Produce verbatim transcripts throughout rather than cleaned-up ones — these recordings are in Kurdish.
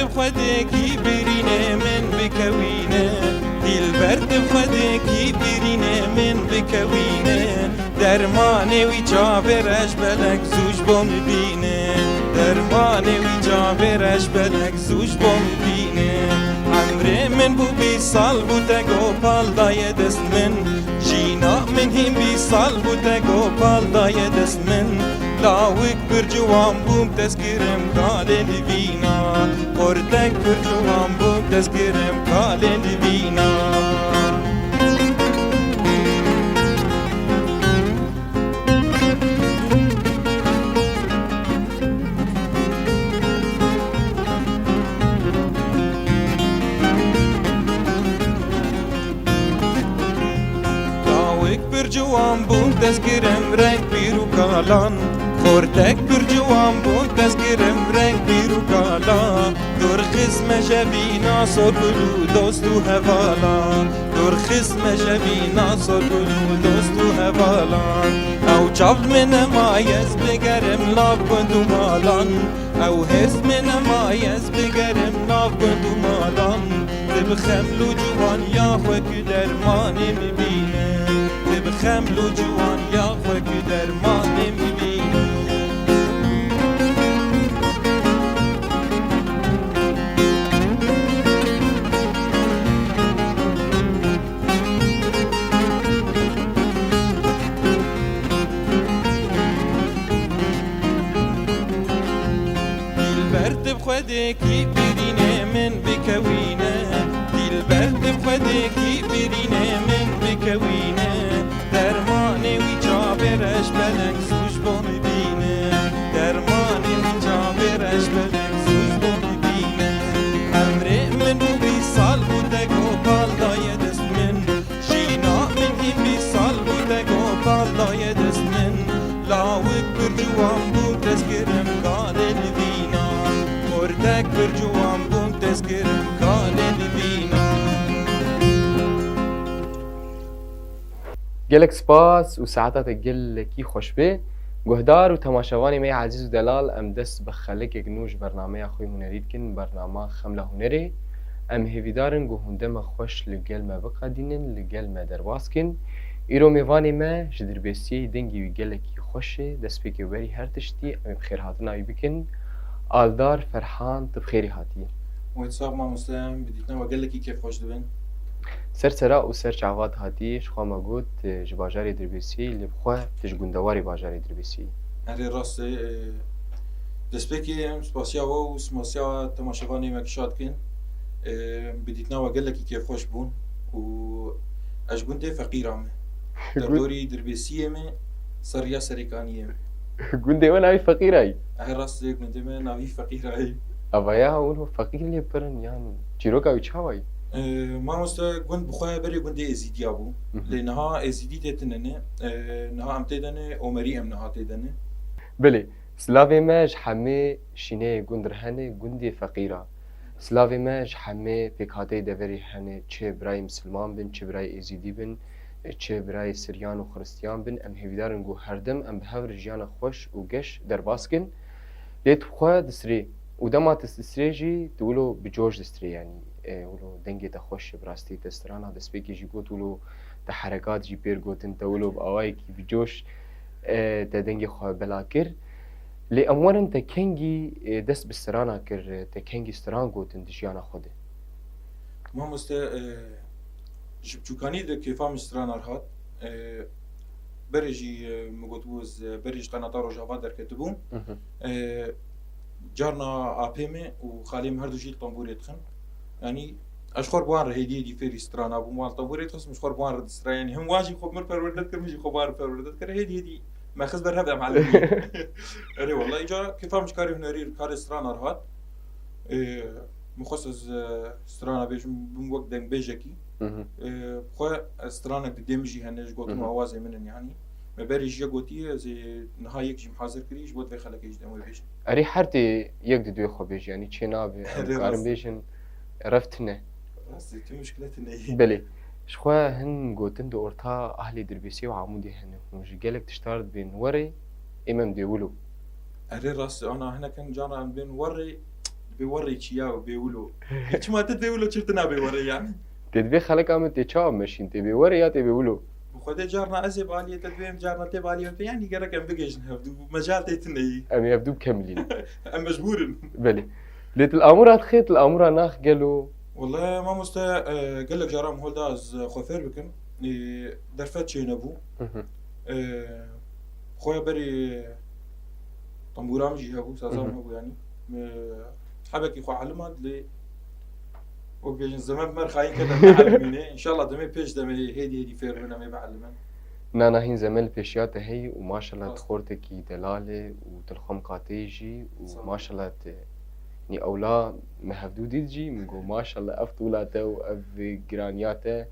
Xwedêkî birînê min bikewîne, Dîlber di xwedêkî birînê min bikewîne. Dermanê wî çavê reş belek zû ji bo min bîne. Dermanê wî çavê reş belek zû ji bo min bîne. Emrê min bû bîst sal bû te gopal daye dest min. Jîna min hîn bîst sal bû te gopal daye dest min. Lawik pir ciwan bûm tezkirim kalê divîna. Xortek pir ciwan bûm tezkirim kalê divîna. Lawik pir ciwan bûn tezkirim reng pîr û kalan. Xortek pir ciwan bûn tezkirim reng pîr û kalan. Dûr xist me jevîna sor gul û dost û hevalan. Dûr xist me jevîna sor gul û dost û hevalan. Ew çav min nema ez bigerim nav gund û malan. Ew hêz min nema ez bigerim nav gund û malan. Di bi xeml û ciwaniya xwe ku dermanê min bîne. Di bi xeml û ciwaniya xwe ku dermanê min bîne. Dîlber di xwedêkî birînê min bikewîne. Dîlber di xwedêkî birînê min bikewîne. Dermanê wî çavê reş belek zû ji bo min bîne. Dermanê wî çavê reş belek zû ji bo min bîne. Emrê min bû bîst sal bû te gopal daye dest min. Jîna min hîn bîst sal bû te gopal daye dest min. Lawik pir ciwan bû tezkirim kalê divîna. Xortek pir ciwan bû tezkirim kalê divîna. Gelek spas û saeta te gelekî xweş be. Guhdar û temaşevanê me yê ezîz û delal, em dest bi xelekek nû ji bernameya xwe hunerî dikin, bernama Xemla Hunerê. Em hêvîdar in ku hûn dema xweş li gel me biqedînin, li gel me derbas kin. Îro mêvanê me ji Dirbêsiyê dengê wî gelekî xweş e, destpêkê werî her tiştî em ê bi xêrhatina wî bikin. Aldar Ferhan, tu bi xêrî hatî. Wê sax mamoste, em bi dîtina we gelekî kêfxweş dibin. Ser sera û ser çavat hatî, ji xwe me got, e, ji bajarê Dirbêsiyê, lê bi xwe tu ji gundewarê bajarê Dirbêsiyê. Erê rast e, e, destpêkê em spasiya we û spasiya temaşevanê me kişa dikin. E, bi dîtina we gelekî kêfxweş bûn û ez ji gundê Feqîra me. Gund- Derdorî Dirbêsiyê me, ser riya Serêkaniyê me. Gundê we navî Feqîra yî? Ehe, rast e, gundê me navî Feqîra yî. Ava ya, hûn ho Feqîr lê pir in, yan çîroka wî çawa yî? Ee, mamoste, gund bi xwe berê gundê Êzîdiya bû. Mhm. Lê niha Êzîdî tê tine ne. Ee, niha em tê de ne, Omerî em niha tê de ne. Belê, silavê me ji hemê şîneyê gund re hene, gundê Feqîra. Silavê me ji hemê pêkhateyê deverê hene, çi birayê misilman bin, çi birayê êzîdî bin, çi birayê siryan û xiristiyan bin, em hêvîdar in ku her dem em bi hev re jiyana xweş û geş derbas kin. Lê tu xwe distirê û dema tu distirê jî tu wilo bi coş distirê, yanî, e, wilo dengê te xweş e, bi rastî te strana destpêkê jî got, wilo te herekat jî pêr gotin, te wilo bi awayekî bi coş, e, te dengê xwe bela kir. Lê em werin te kengî, e, dest bi strana kir, te kengî stran gotin di jiyana xwe de? Mamoste, e, ji biçûkanî de kêfa min ji strana re hat. E, berê jî, e, min gotibû ez, e, berê ji qenata Rojava derketibûm. Mhm. E, carna apê min û xalê min her du jî li tembûrê dixin. Yanî, ez ji xwe re bi wan re hêdî hêdî fêrî strana bûm. Wan li tembûrê dixistim, ji xwe re bi wan re distira. Yanî, him wan jî xwe bi min perwerde dikir, min jî xwe bi wan re perwerde dikir. Hêdî hêdî me xist ber hev em elimî. Erê, wela, îcar kêfa min ji karê hunerî, karê strana re hat. Ê, min xwest ez, e, strana bêjim, bim wek dengbêjekî. Mhm. Ê, xwe, e, stranek di dê min jî hene, ji gotin û Mhm. awazê min in, yanî. Me berê jî yek gotiye, ez ê niha yek jî min hazir kirî, ji bo divê xelekê jî dem wê bêjin. Erê, her tê yek di duyê xwe bêjî, yanî çê nabe, em Erê, karin rast. Bêjin, rev tine. Rastî, tu muşkile tine yî. Belê. Ji xwe hin gotin di orta ahlê Dirbêsiyê û Amûdê hene. Hûn ji gelek tiştar dibên werê, ê me em dê wilo. Erê rast, ana hinek hin cara em bên werê, di Bê werê çi ya bê wilo. Çima te tê wilo çirtina bê werê yani? Tê divê xeleka min tê çawa meşîn, tê bê werê ya tê bê wilo? Bi xwedê carna ez ê bi aliyê te divêm, carna tê bi aliyê min, yani gerek em bigihîjin hevdû, mecal tê tune yî. Em ê hevdû bikemilînin. Em mecbûr in. Belê. Lê til amûra dixê, til amûra nax gelo? Wele mamoste, e, gelek caran hol da ez xwe fêr bikim. E, derfet çênebû. Hı hı. E, xwe berê tembûra min jî hebû, saza min Hı hı. hebû yani. E, hebekî xwe elima dilê. Wek bêjin, zeme bi me re xayîn kete, neelimîne. Înşallah demê pêş demê hêdî hêdî fêr bibin, em ê bielimin. Na, na hîn zeme li pêşiya te heyî û maşallah Rast. tu xortekî delal î û tu li xwe miqate yî jî û Sağ ol. maşallah te, yanî ewla me hevdû dît jî, min got, "Maşallah, ev tûla te û ev giraniya te."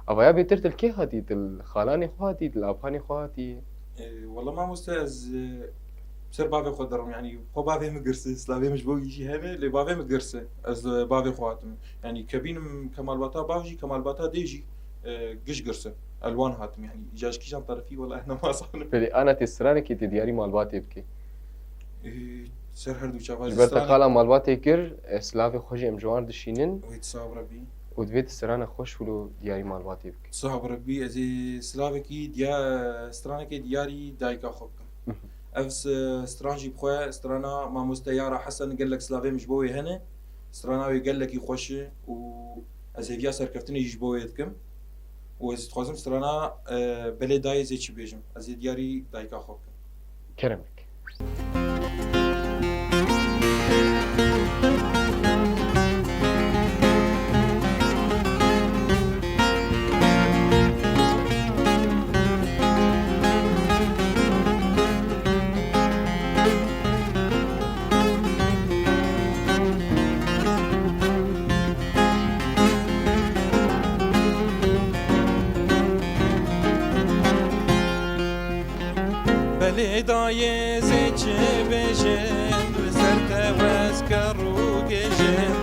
Ava ya bêtir tu li kê hatî? Tu li xalanê xwe hatî, tu li apanê xwe hatî? E, wele mamoste, ez, e, ser bavê xwe derim, yanî xwe bavê min girs e, silavê min ji bo wî jî hene, lê bavê min girs e. Ez, e, bavê xwe hatim. Yanî kebînim kemalbata bav jî, kemalbata dê jî, e, giş girs e. Ez li wan hatim, yanî îca ji kîjan terefî, wele ez nemazanim. Belê, ana tê stranekê tê diyarî malbatê bikê. E, ser her du çava Ji ber te stranê- qala malbatê kir, e, silavê xwe jî em ji wan dişînin. Wê ti sax bi Rebî. Û divê tu strana xweş wilo diyarî malbatê bikî. Sax bi Rebî, ez ê silavekî diya-, stranekê diyarî dayika xwe bikim. Mhm. Ev s-, stran jî bi xwe strana mamoste Yara Hesen, gelek silavê min ji bo wê hene. Strana wê gelekî xweş e û ez hêviya serkeftinê jî ji bo wê dikim. Û ez dixwazim strana, e, belê dayê zê çi bêjim. Ez ê diyarî dayika xwe bikim. Keremek. Belê dayê zê çi bêjim, li ser te wez ker û gêjim.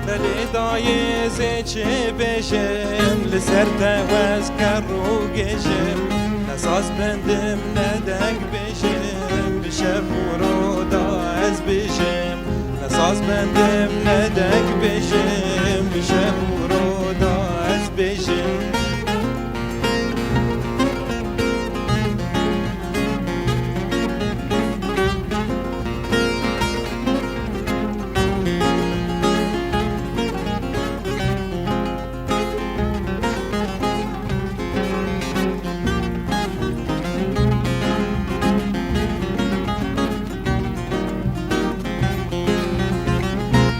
Belê dayê zê çi bêjim, li ser te wez ker û gêjim. Ne saz bendim, ne deng bêjim, bi şev û ro da ez bêjim. Ne saz bendim, ne deng bêjim, bi şev û ro da ez bêjim.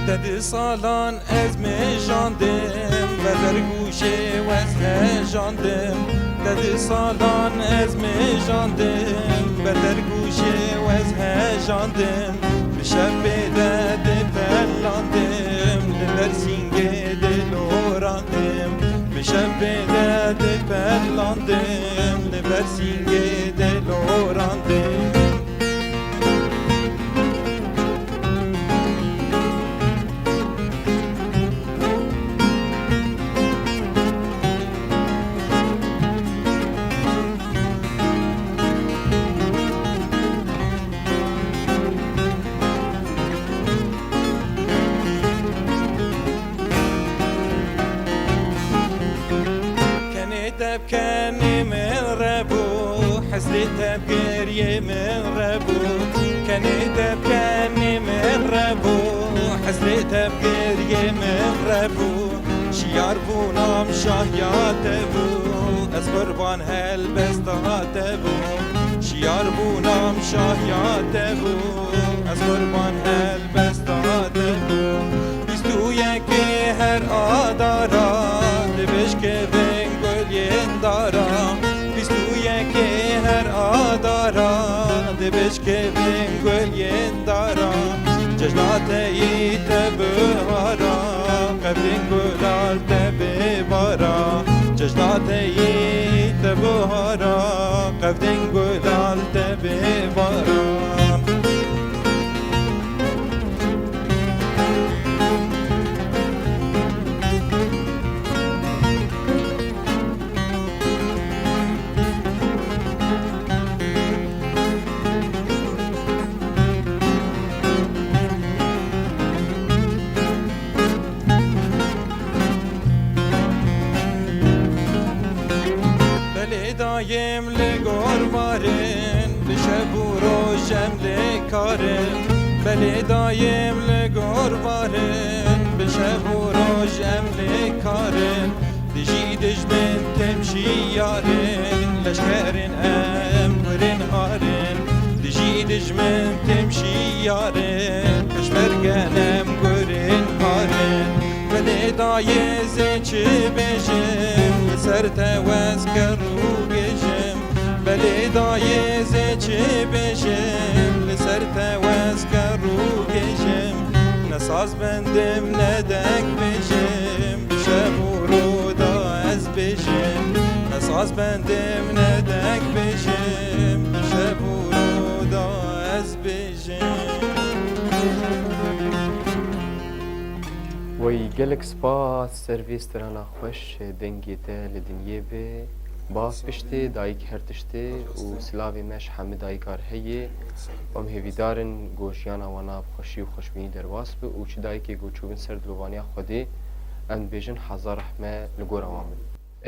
Te di salan ez mijandim, beter gûşê wez hejandim. Te di salan ez mijandim, beter gûşê wez hejandim. Bi şevê de dipelandim, li ber sîngê dilorandim. Bi şevê de dipelandim, li ber sîngê dilorandim. Kenê te bi kenê min re bû, hizrê te bi geriyê min re bû. Kenê te bi kenê min re bû, hizrê te bi geriyê min re bû. Şiyar bûnam şahiya te bû, ez qurban helbesta te bû. Şiyar bûnam şahiya te bû, ez qurban helbesta te bû. Bîst û yekê her adara, dibişkevin gul yên dara. Bîst û yekê her adara, dibişkevin gul yên dara. Cejna te yî te bihara, qevdên gulal te bê bara. Cejna te yî te bihara, qevdên gulal te bê bara. Yêm li gor varin, bi şev û roj em lê karin. Belê dayêm li gor varin, bi şev û roj em lê karin. Dijî dijmin têm şiyarin, leşkerin em gurin harin. Dijî dijmin têm şiyarin, pişmergen em gurin harin. Belê dayê zê çi bêjim, li ser te wez ker û gêjim. Belê dayê zê çi bêjim, li ser te wez ker û gêjim. Ne saz bendim, ne deng bêjim, bi şev û ro da ez bêjim. Ne saz bendim, ne deng bêjim, bi şev û ro da ez bêjim. Wey gelek spas ser vê strana xweş, dengê te li dinyê be. Bav piştê, dayik her tiştê û silavê me ji hemî dayikar heye. Em hêvîdar in ku jiyana wana bi xweşî û xweşbînî derbas be û çi dayikê ku çûbin ser dilovaniya Xwedê, em dibêjin hezar rehme li gora wan bin.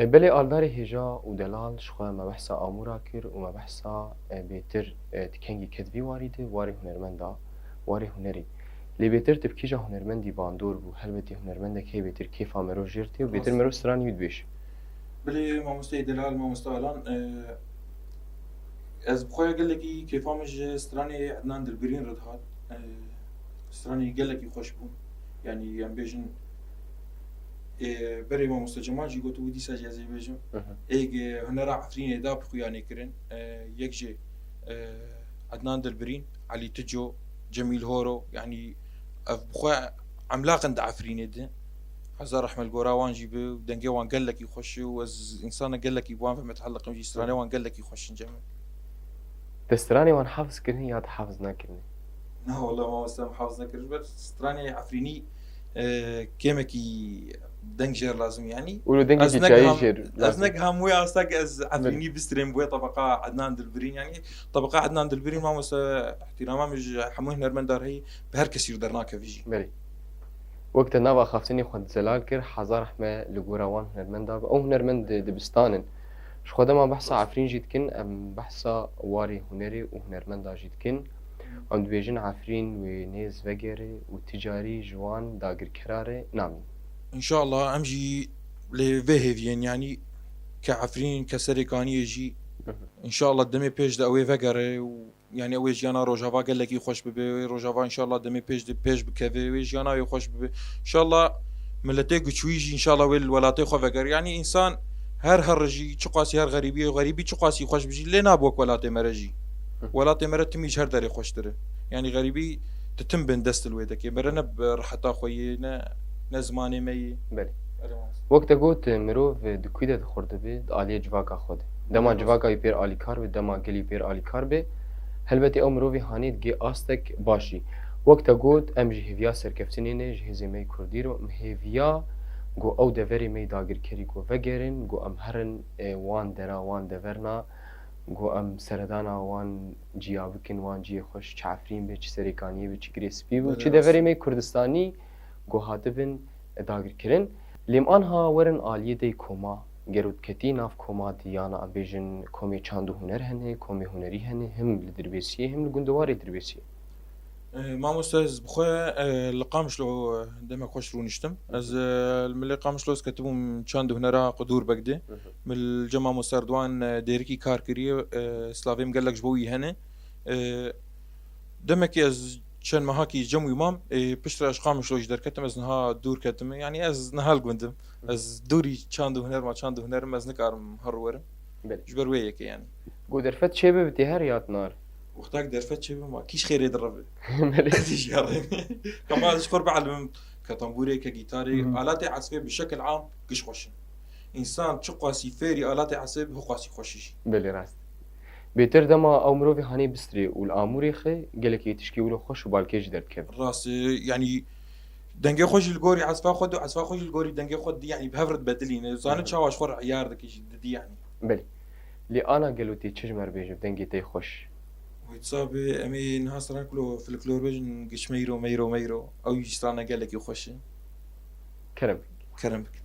E, belê aldarê hêja û delal, ji xwe me behsa amûra kir û me behsa, e, bêtir, e, ti kengî ket vî warî de, warê hunermenda, warê hunerî. Lê bêtir tu bi kîja hunermendî bandor bû? Helbetî hunermendek heye bêtir kêfa mero jêr tê û bêtir mero stranî wî dibêj. Belê mamosteyê delal, mamoste Alan, e, ez bi xwe gelekî kêfa min ji stranê Ednan Dilbirîn re dihat. E, stranê gelekî xweş bû. Yanî em bêjin, e, berê mamoste Cemal jî gotibû, dîsa jî ez ê bêjim. Hı hı. Êg, e, hunera Efrînê da bi xuyanê kirin. E, yek jê, e, Ednan Dilbirîn, Elî Tico, Cemîl Horo, yanî ev bi xwe emlaq in di Efrînê de. Hezar rehme li gora wan jî bi, dengê wan gelekî xweş e û ez însana gelekî bi wan ve metehelliqim jî, stranê wan gelekî xweş in, Cemîl. Te stranê wan hefiz kirin ya te hefiz nekirin? Na wele mamoste, em hefiz nekirin. Ber stranê Efrînî, e, kêmekî deng jêr lazim yanî. Û dengekî çayî jêr lazim. Ez negiha wê asta ke ez Efrînî bistrêm bi wê tebeqa Ednan Dilbirîn yanî. Tebeqa Ednan Dilbirîn mamoste, îhtîrama min ji hemû hunermendar heye, bi her kesî re dernakeve jî. Belê. Wek te nava xaftinê xwe zelal kir, hezar rehme li gora wan hunermenda be. Ew hunermend di-, dibistan in. Ji xwe dema behsa Efrîn jî dikin, em behsa warê hunerê û hunermenda jî dikin. Em dibêjin Efrîn wê nêz vegere û ti carî ji wan dagirkera re namîne. Înşallah em jî lê vê hêviyên, yanî ke Efrîn, ke Serê Kaniyê jî, Hı hı. înşallah demê pêş de ew ê vegere û Yanî ew ê jiyana Rojava gelekî xweş bibe, wê Rojava înşallah demê pêş de pêş bikeve, wê jiyana wê xweş bibe. Înşallah miletê giçwî jî înşallah wê li welatê xwe vegere. Yanî însan her herre jî çiqasî her xerîbî, xerîbî çiqasî xweş bijî, lê nabe wek welatê me re jî. Hı. Welatê me re timî ji her derê xweştir e. Yanî xerîbî tu tim bin dest li wê dekê. Me re ne bi reheta xwe yê, ne, ne zimanê me yê. Belê. Erê mamoste. Wek te got, mirov di kû de dixurdibe, di aliyê civaka xwe de. Dema Belê, civaka wî pêr alîkar be, dema gelî pêr alîkar be, helbetî ew mirovî hanê digê astek baş jî. Wek te got, em jî hêviya serkeftinê ne, ji hêzê me yê Kurdî re, em hêviya ku ew deverê me yê dagirkerî ku vegerin, ku em herin, e, wan dera, wan deverna, ku em seredana wan ciya bikin, wan ciyê xweş, çi Efrîn be, çi Serêkaniyê be, çi Girê Spî be, Belê, çi rast. deverê me yê Kurdistanî, ku hatibin dagirkirin. Lê em anha werin aliyê dey koma. Gero diketî nav koma di yana, em bêjin komê çand û huner hene, komê hunerî hene, him li Dirbêsiyê, him li gundewarê Dirbêsiyê. E, mamoste, ez bi xwe, e, li Qamişlo, e, demek xweş rûniştim. Ez, Hı hı. e, li milê Qamişlo ez ketibûm çand û hunera Qudûr Beg de. Hı hı. Min li cem mamoste Erdogan, e, Dêrikî kar kiriye, e, slavêm gelek ji bo wî hene. E, Demekî ez çend mehakî cem wî mam, ê, piştre ez ji Qamişlo jî derketim, ez niha dûr ketime. Yanî ez niha li gund im. Hı. Ez dûrî çand û huner ma çand û huner im, ez nikarim her werim. Belê. Ji ber wê yekê yanî. Ku derfet çêbibe tê her ya nar? Wexta ku derfet çêbibe ma kîş xêrê diribe. Belê. Ez jî ya rê. Kema ez ji xwe bielmim, ke tambûrê, ke gîtarê, Hı hı. alatê esfê bi şekil am giş xweş in. Însan çiqasî fêrî alatê esfê bi, hiqasî xweş e jî. Belê rast. Bêtir dema ew mirovî hanê bistrê û li amûrê xe, gelekî tişkî wilo xweş û balkêş jî derdikeve. Rast e, yanî dengê xwe jî li gorî esfa xwe de û esfa xwe jî li gorî dengê xwe didî, yanî bi hev re dibedilîne. Zanin Hı hı. çawa ji xwe re eyar dike jî didî yanî. Belê. Lê ana gelo tê çi ji me re bêje bi dengê te yê xweş? Wê disa be, em ê niha stran kulo folklor bêjin, giç meyro, meyro, meyro. Ew jî strana gelekî xweş e. Kerem bik. Kerem bik.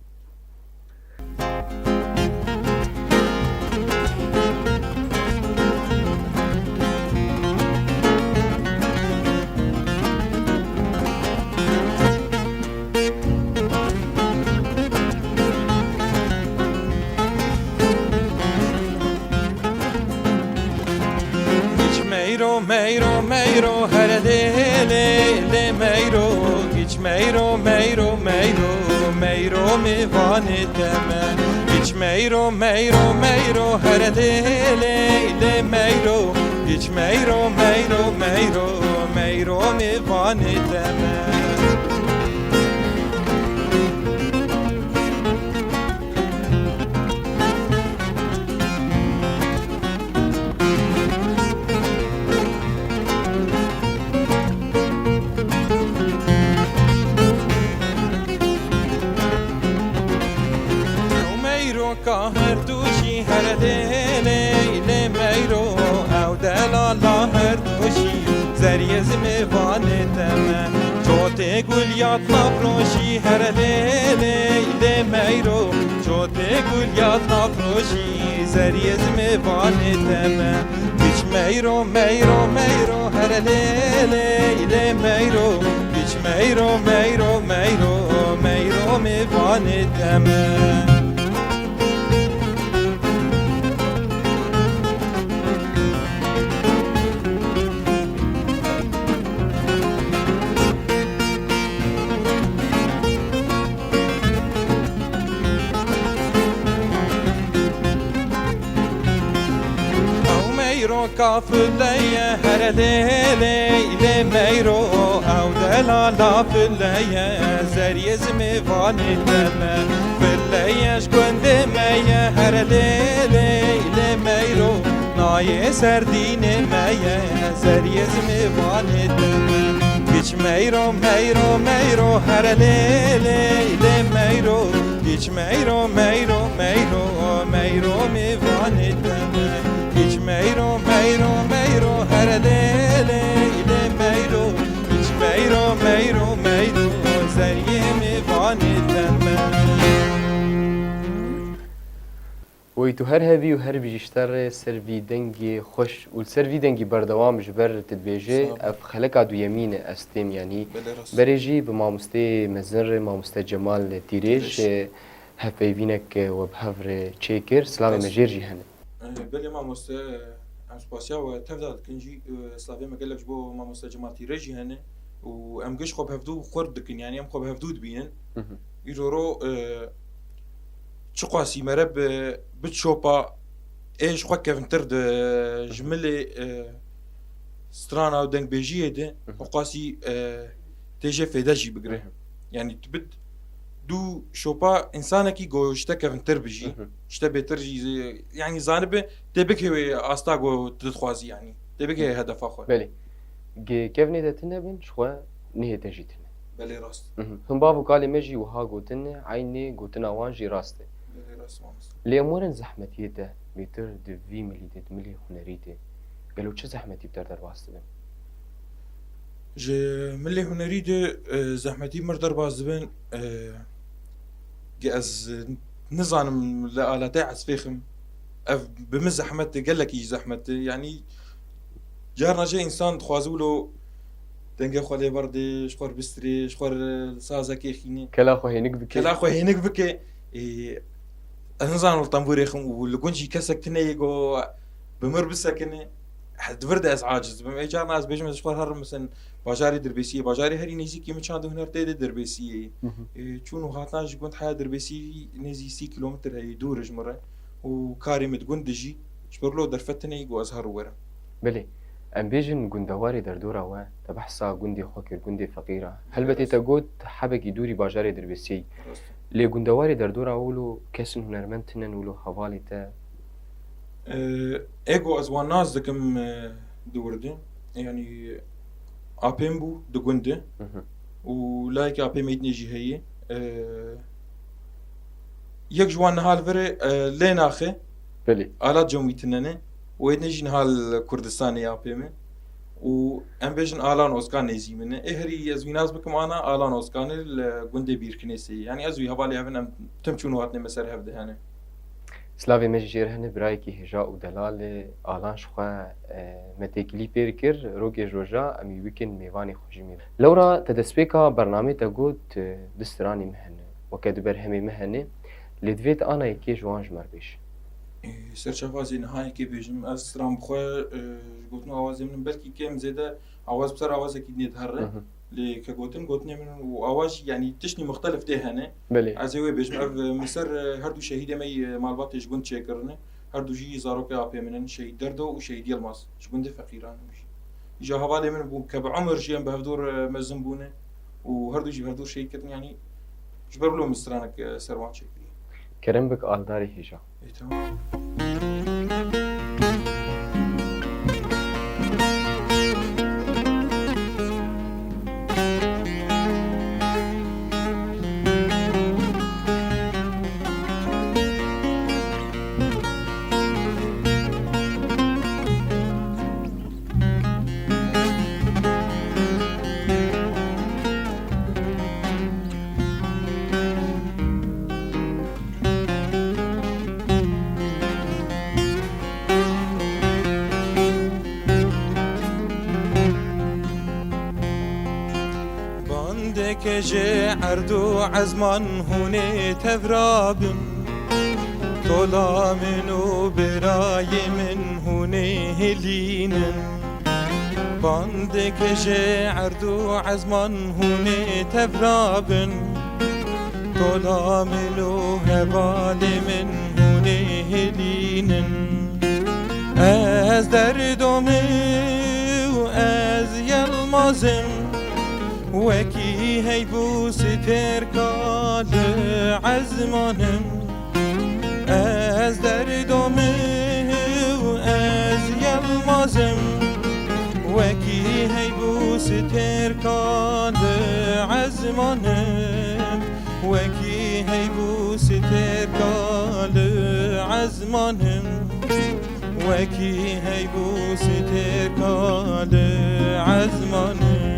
Meyro, meyro, meyro, meyro mêvanê te me. Giç meyro, meyro, meyro, here lê lê lê meyro. Giç meyro, meyro, meyro, meyro mêvanê te me. Ew meyroka her du jî here lê lê lê meyro, ew delala her du jî zeriyê zimê vanê te me. Çotê gul yat nav rojî here lê lê lê meyro, çotê gul yat nav rojî zeriyê zimê vanê te me. Giç meyro, meyro, meyro, here lê lê lê meyro. Giç meyro, meyro, meyro, meyro mêvanê te me. Ew meyroka fileye here lê lê lê meyro, ew delala fileye, zeriyê zimê vanê te me. Fileye ji gundê me ye here lê lê lê meyro, nayê ser dînê me ye, zeriyê zimê vanê te me. Giç meyro, meyro, meyro, here lê lê lê meyro. Giç meyro, meyro, meyro, meyro mêvanê te me. Giç meyro, meyro, meyro, here lê lê lê meyro. Giç meyro, meyro, meyro, zeriyê mêvanê te me. Oy tu her hebî û her bijî ji te re ser vî dengê xweş û li ser vî dengî berdewam ji ber tu dibêjê. Sağ ol. Ev xeleka duyemîn e ez têm yanî. Belê rast. Berê jî bi mamosteyê mezin re, mamoste Cemal Tîrêj, Tîrêj. E, hevpeyvînek, e, we bi hev re çêkir. Silavê me Rast. Jêr jî hene. E, belê mamoste, em spasiya we tev de dikin jî, e, silavê me gelek ji bo mamoste Cemal Tîrêj jî hene û em giş xwe bi hevdû xurt dikin, yanî em xwe bi hevdû dibînin. Hı hı. Îro ro, e, çiqasî mere bi, bi çopa ê ji xwe kevintir di ji milê, e, strana û dengbêjiyê de, Hı hı. Oqasî, e, tê jê fêde jî bigire. Hı hı. Yanî tu bit du şopa însanekî go ji te kevintir bijî. Hı hı. Ji te bêtir jî, yanî zanibi tê bikê wê asta go tu dixwazî yanî. Tê bikê Hı. hedefa xwe. Belê. Ge kevnê de tune bin, ji xwe nihê te jî tune. Belê rast. Mhm. Hin bav û kalê me jî wiha gotin, eynê gotina wan jî rast e. Belê rast mamoste. Lê em werin zehmetiyê te, bêtir di vî milî de, di milê hunerî de, gelo çi zehmetî bi te re derbas dibin? Ji milê hunerî de, e, zehmetî mir derbas dibin, e, ge ez nizanim li aletê ezfê xim. Ev bi min zehmet e, gelekî jî zehmet e. Yanî carna jê însan dixwaze wilo dengê xwe lê berdê, ji xwe re bistirê, ji xwe re li sazekê xînê. Kela xwe hênik bike. Kela xwe hênik bike. Ê, ez nizanim li tembûrê xim û li gund jî kesek tune yê go bi mir bisekine. He, di vir de ez aciz dibim. Ê, carna ez bêjim, ez ji xwe re herim, mesela, bajarê Dirbêsiyê. Bajarê herî nêzîkî min çand û huner tê de Dirbêsiyê ye. Hı hı. Ê, çûn û hatan ji gund heya Dirbêsiyê nêzî sî kîlometr heye, dûr e ji min re. Û karê min di gund dijî, ji ber wilo derfet tune yî ku ez her û werim. Belê, em bêjin gundewarê derdora we, te behsa gundê xwe kir, gundê feqîr e. Belê rast. Helbetê te got hebekî dûrî bajarê Dirbêsiyê. Rast. Lê gundewarê derdora we wilo kesin hunermend tune ne wilo hevalê te? Ee, ego ez wan nas dikim, e, di wir de. Yanî apêm bû di gund de. Hı hı. Û layekî apê me yê dinê jî heye. Ee, yek ji wan niha li vir e, e, lê naxe. Belê. Ala cem wî tune ne. Û yê dinê jî niha li Kurdistanê ya apê me. Û em bêjin Alan Ozkan nêzî min e. Ê herî ez wî nas bikim ana Alan Ozkan e li gundê Bîrkinêsê. Yanî ez wî hevalê hev in, em tim çûn û hatinê me ser hev de hene. Silavê me jî jê re hene, birayekî hêja û delal e, Alan ji xwe, e, me têkilî pê dikir, rokê ji roja em wî bikin mêvanê xwe jî mêvan. Lewra te destpêka bernamê te got, e, du stranê me hene, weke du berhemê me hene, lê divê tu ana yekê ji wan ji me re bêje. E, ser çava ez ê niha yekê bêjim. Ez stran bi xwe, e, ji gotin û awazê min belkî kêm zêde awaz bi ser awazekî dinê dihere. Hı hı. Lê ke gotin, gotinê min û awa jî, yanî tiştî muxtelif tê hene. Belê. Ez ê wê bêjim, ev, e, min ser, e, her du şehîdê me yî, e, malbatê ji gund çêkirine. Her du jî zarokê apê min in, Şehîd Derdo û Şehîd Yilmaz. Ji gundê feqîran in jî. Îja hevalê min bûn ke bi umir jî em bi hevdor, e, mezin bûne û her du jî bi hevdor şehîd ketin, yanî ji ber wilo min stranek, e, ser wan çêkiriye. Kerem bik aldarê hêja. E, tamam. Bandeke ji erd û ezman hûnê tevra bin. Tola min û birayê min hûnê hilînin. Bandeke ji erd û ezman hûnê tevra bin. Tola min û hevalê min hûnê hilînin. Ez Derdo me û ez Yilmaz im. Wekî heyv û stêrka li ezman im. Ez Derdo me û ez Yilmaz im. Wekî heyv û stêrka li ezman im. Wekî heyv û stêrka li ezman im. Wekî heyv û stêrka li ezman im.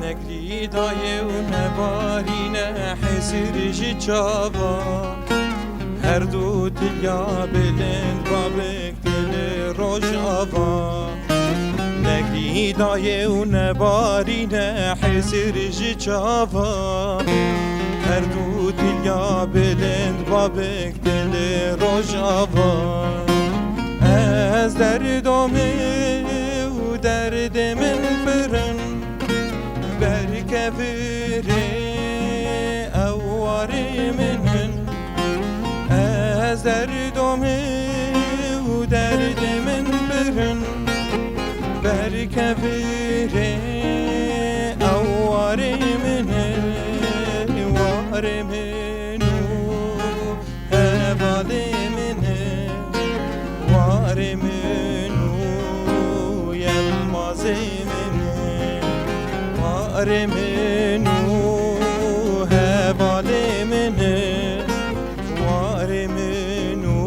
Negrî dayê û nebarîne hesir ji çava. Her du tiliya bilind babik dil rojava. Negrî dayê û nebarîne hesir ji çava. Her du tiliya bilind babik dil rojava. Ez Derdo me û derdê min pir in. Ber kevirê ew warê min in. Ez Derdo me û derdê min pir in. Ber kevirê ew warê min in. Warê min û hevalê min e, warê min û Yilmazê min e, warê min û hevalê min e, warê min û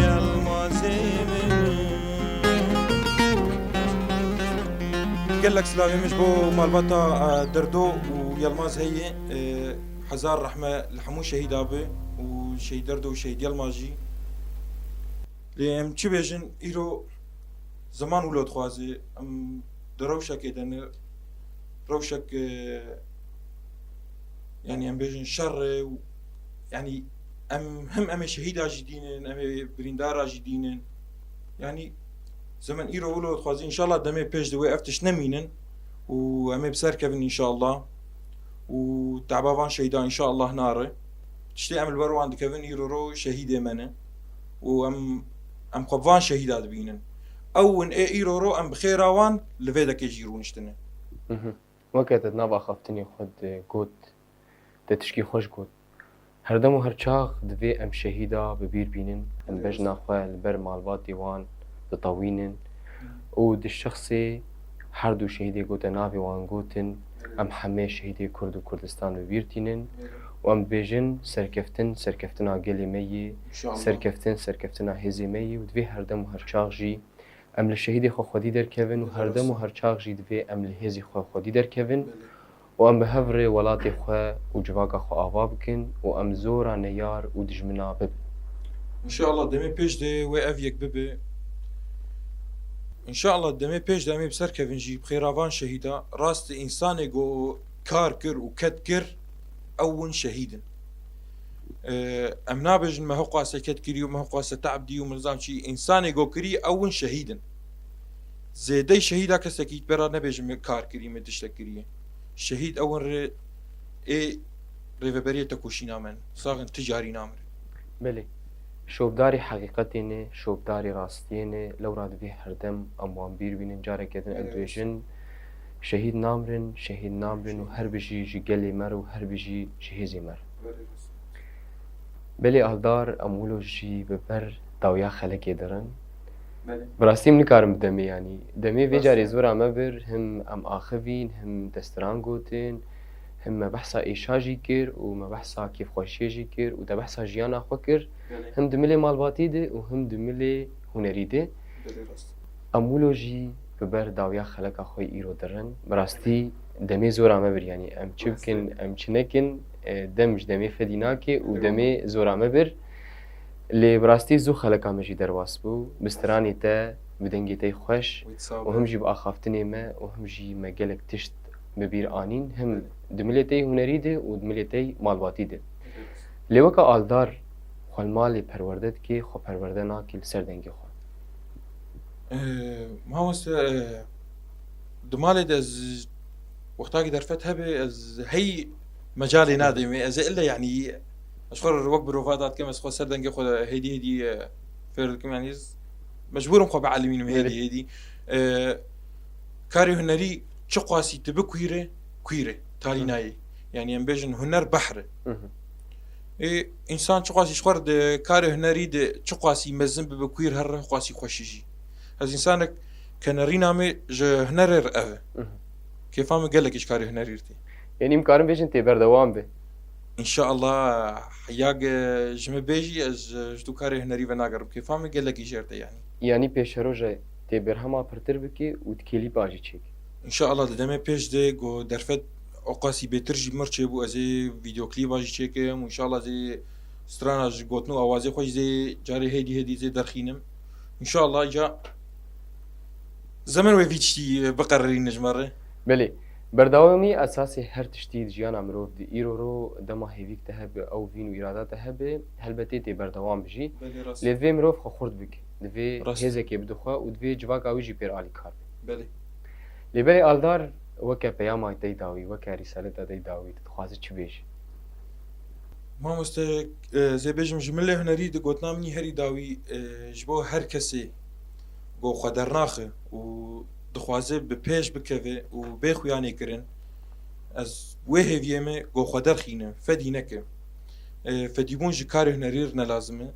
Yilmazê min e. Gelek silavê min ji bo malbata, e, Derdo û Yilmaz heye. E, Hezar rehme li hemû şehîda be û şehîd Derdo û şehîd Yilmaz jî. Lê em çi bêjin, îro zeman wilo dixwaze, em di rewşekê de ne, rewşek, e, yanî em bêjin şer e û yanî em hem em ê şehîda jî dînin, em ê birîndara jî dînin. Yanî zemen îro wilo dixwaze, înşallah demê pêş de wê ev tişt nemînin û em ê bi ser kevin înşallah. Û teba van şehîda înşallah nare. Tiştê em li ber wan dikevin, îro ro şehîdê me ne û em, em xwe bi van şehîda dibînin. Ew in ê îro ro em bi xêra wan li vê dekê jî rûniştine. Mhm. Weke te di nav axaftinê xwe de got, te tişkî xweş got. Her dem û her çax divê em şehîda bi bîr bînin, em bejna xwe li ber malbatê wan ditewînin û di şexsê her du şehîdê ku te navê wan gotin, em hemê şehîdê Kurd û Kurdistan bi bîr tînin Û em dibêjin, serkeftin, serkeftina gelê me yê, İnşallah. Serkeftin, serkeftina hêzê me yê û divê her dem û her çax jî em li şehîdê xwe xwedî derkevin û her dem û her çax jî divê em li hêzê xwe xwedî derkevin. Belê. Û em bi hev re welatê xwe û civaka xwe ava bikin û em zora neyar û dijmina bibin. İnşallah demê pêş de wê ev yek bibe. İnşallah demê pêş de em ê bi ser kevin jî bi xêra van şehîda. Rast e, însanê ku kar kir û ked kir, ew win şehîd in. Ee, em nabêjin me hiqwase ked kirî û me hiqwase te'b dî û min nizam çi. Însanê ku kirî, ew win şehîd in. Zêdey şehîda kesekî bera nebêjin me kar kirî, me tiştek kiriye. Şehîd ew in rê ê rêveberiyê tekoşîna me in. Sax in, ti carî namire. Belê. Şopdarî heqîqetê ne, şopdarî rastiyê ne, lewra divê her dem em wan bîr bînin, careke din em Evet. dibêjin, şehîd namrin, şehîd namrin û her bijî ji gelê me re û her bijî ji hêzê me re. Belê. Belê Aldar, em wilo jî bi ber dawiya xelekê dirin. Belê. Bi rastî em nikarin bi demê, yanî demê vê Rast carê e. zora me bir, him em axivîn, him destiran gotin, him me behsa êşa jî kir û me behsa kêfxweşiyê jî kir û te behsa jiyana xwe kir. Belê. Him di milê malbatî de û him di milê hunerî de. Belê, rast. Em wilo jî bi ber dawiya xeleka xwe îro dirin. Bi rastî demê zora me bir, yanî em çi Rast e. bikin, em çi nekin, e, dem ji demê fedî nake û Eyvallah. demê zora me bir. Lê bi rastî zû xeleka me jî derbas bû. Bi stranê te, bi dengê te yê xweş Wî sağ û be. him jî bi axaftinê me û him jî me gelek tişt bi bîr anîn. Him Belê. di milê te yê hunerî de û di milê te yê malbatî de. Belê. Lê weke Aldar xwe li malê perwerde dikê, xwe perwerde nakê li ser dengê xwe. Ee, mamoste, ee, di malê de ez wextakî derfet hebe, ez hey mecalê nadême. Ez ê ille, yanî, ez xwe wek birova dadikim, ez xwe ser dengê xwe hêdî hêdî, ee, fêr dikim, yanî ez mecbûr im xwe bielîmînim hêdî Belê. hêdî. Ee, karê hunerî çiqasî tu bikuîre, kuîre, talî Hı. nayê. Yanî em bêjin huner behr e. Hı hı. Ê, însan çiqasî ji xwe re di karê hunerî de çiqasî mezin bibe, kuîr here, qasî xweşî jî. Ez însanek ke nerîna me ji hunerê re ev e. Mhm. Kêfa me gelekî ji karê hunerî re tê. Yanî em karin bêjin tê berdewam be. Înşallah, ya ge ji min bêjî, ez ji, ji tu karê hunerî venagerim. Kêfa me gelekî jê re tê yanî. Yanî pêşeroja tê berhema pirtir bike û di klîpa jî çêke. Înşallah di demê pêş de ku derfet oqasî bêtir jî mir çêbû, ez ê vîdeoklîba jî çêkim û înşallah ez ê strana ji gotin û awazê xwe jî zê carê hêdî hêdî zê derxînim. Înşallah îca zemen wê vî tiştî biqerirîne ji me re. Belê. Berdewamî esasê her tiştî di jiyana mirov de. Îro ro dema hêvîk te hebe, ew vîn û îrada te hebe, helbetê tê berdewam bijî. Belê, rast. Lê divê mirov xwe xurt bike. Divê Rast. hêzekê bide xwe û divê civaka wî jî pêr alîkar be. Belê. Lê belê Aldar, weke peyama te yê dawî, weke rîsaleta te yê dawî, tu dixwazî çi bêjî? Mamoste, e, ez ê bêjim, ji milê hunerî di gotina min yê herî dawî, e, ji bo her kesê ku xwe dernaxe û dixwaze bi pêş bikeve û bê xuyanê kirin, ez wê hêviyê me ku xwe derxîne, fedî neke. E, fedîbûn ji karê hunerî re ne lazim e.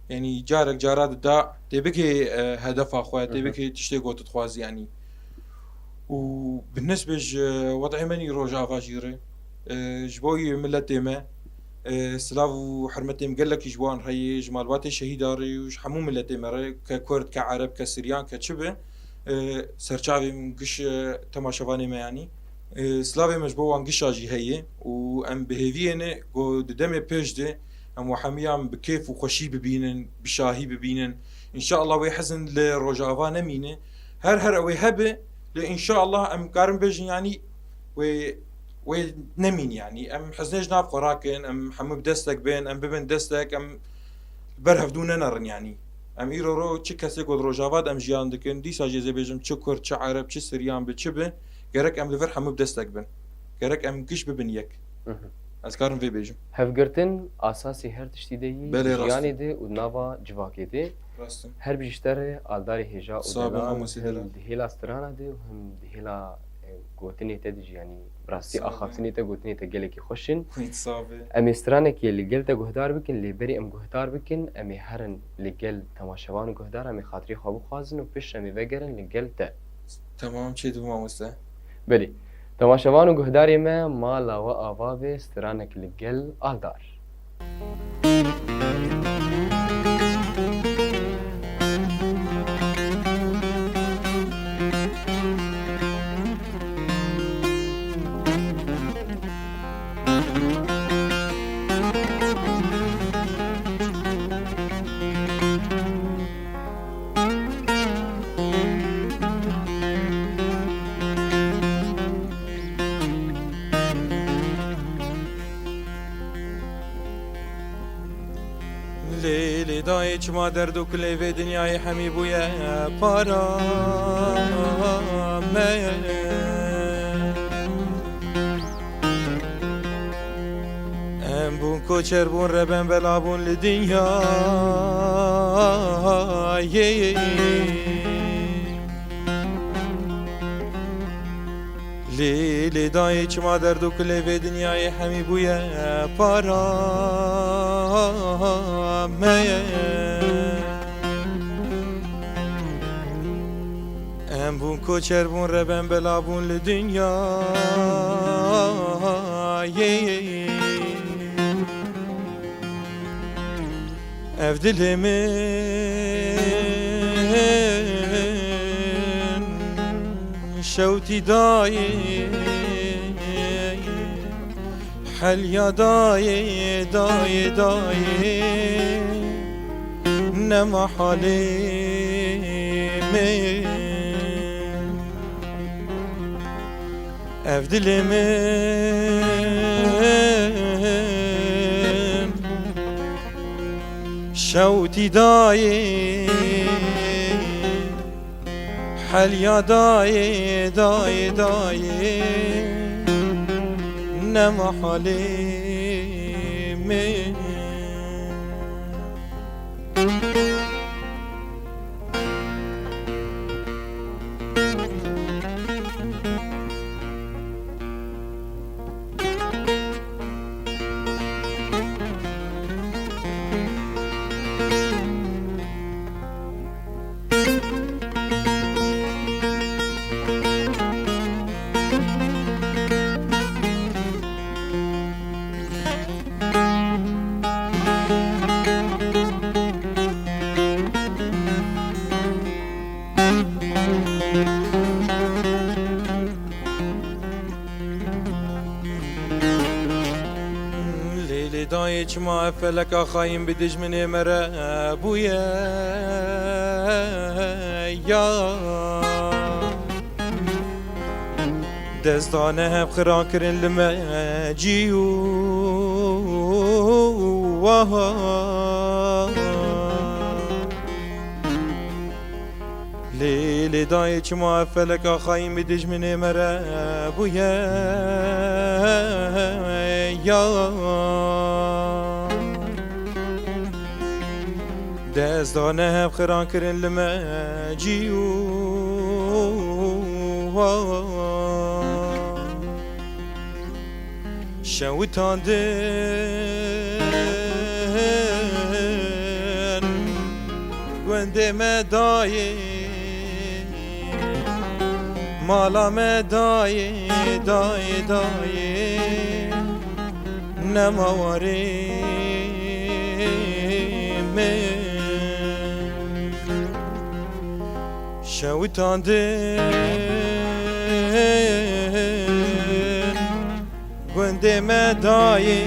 Yanî carek cara dida tê bikê, e, hedefa xwe, tê Hı hı. bikê tiştê ku tu dixwazî, yanî. Û bi nisbê ji wed'ê me yê Rojava jî re, e, ji bo yê miletê me, e, silav û hurmetê min gelekî ji wan re ye, ji malbatê şehîda re û ji hemû miletê me re, ke Kurd, ke Ereb, ke Siryan, ke çi be, e, serçavê min giş, e, temaşevanê me yanî. E, silavê me ji bo wan gişa jî heye û em bi hêviyê ne ku di demê pêş de em we hemiyan bi kêf û xweşî bibînin, bi şahî bibînin. Înşallah wê hizin li Rojava nemîne. Her her ew ê hebe, lê înşallah em karin bêjin, yanî wê, wê nemîn, yanî em hiznê ji nav xwe rakin, em hemû bi destek bên, em bibin destek, em ber hevdû nenerin, yanî. Em îro ro çi kesê ku di Rojava de em jiyan dikin, dîsa jî ez ê bêjim, çi Kurd, çi Ereb, çi Siryan bi, çi bi, gerek em li vir hemû bi destek bin. Gerek em giş bibin yek. Hı hı. Ez karim vê bêjim. Hevgirtin asasê her tiştî de yî, Belê, rast e. jiyanê de û nava civakê de. Rast e. Her bijî ji te re Aldarê hêja û Sağ be, delal, mamoste him delal. di hêla strana de û him di hêla, e, gotinê te de jî, yanî bi rastî Sağ be. axaftinê te, gotinê te gelekî xweş in. Wî sağ be. Em ê stranekê li gel te guhdar bikin, lê berî em guhdar bikin, em ê herin li gel temaşevan û guhdar, em ê xatirê xwe bixwazin û piştre em ê vegerin li gel te. Tamam, çê dibû mamoste. Belê. Temaşevan û guhdarê me, mala we ava be, stranek li gel Aldar. Lê, lê dayê çima derd û kulê vê dinyayê hemî bûye para me. Em bûn koçer bûn, reben bela bûn li dinyayê. Lê, lê dayê çima derd û kulê vê dinyayê hemî bûye para me. Em bûn koçer bûn, reben bela bûn li dinyayê. Ev dilê min şewtî dayê, helya dayê, dayê, dayê, nema halê min. Ev dilê min şewtî dayê, helya dayê, dayê, dayê, nema halê min. Lê, lê dayê çima ev feleka xayîn bi dijminê me re bûye ya. Dest dane hev xiran kirin li me cî û waha. Lê, lê dayê çima ev feleka xayîn bi dijminê me re bûye ya. Dest dane hev xiran kirin li me cî û wa. Şewitandin gundê me dayê, mala me dayê, dayê, dayê, nema warê min. Şewitandin gundê me dayê,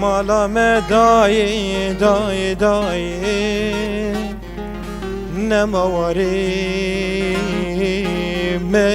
mala me dayê, dayê, dayê, nema warê me.